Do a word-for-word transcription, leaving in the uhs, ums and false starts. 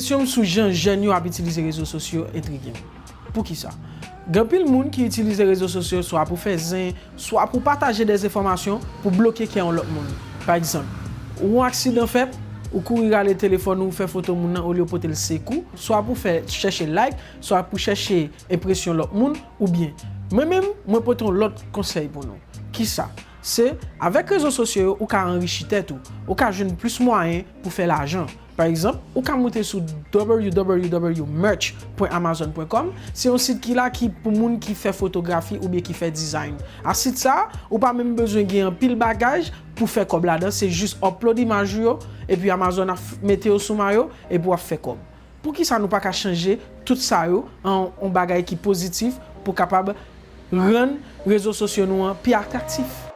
Kesyon m sou jan jèn yo ap itilize rezo sosyo entrige m. Poukisa? Gen anpil moun ki itilize rezo sosyo swa pou fè zen, swa pou pataje dezenfòmasyon, pou bloke kè yon lòt moun. Pa egzanp, yon aksidan fèt, ou kouri rale telefòn ou, fè foto moun nan olye w pote l sekou, swa pou fè chèche like, swa pou chèche enpresyon lòt moun, oubyen. Mwen menm, mwen pote yon lòt konsèy pou nou. Kisa? Se, avèk rezo sosyo yo, ou ka anrichi tèt ou. Ou ka jwenn plis mwayen pou fè lajan. Pa egzanp, ou ka moute sou w w w merch pwen amazon pwen kòm. Se yon sit ki la ki pou moun ki fè fotografi oubyen ki fè design. A sit sa, ou pa menm bezwen gen anpil bagaj pou fè kòb ladan. Se jis upload imaj ou yo, epi Amazon ap f- mete yo sou mayo, epi w ap fè kòb. Poukisa nou pa ka chanje tout sa yo an yon bagay ki pozitif pou kapab rann rezo sosyo nou an pi atraktif?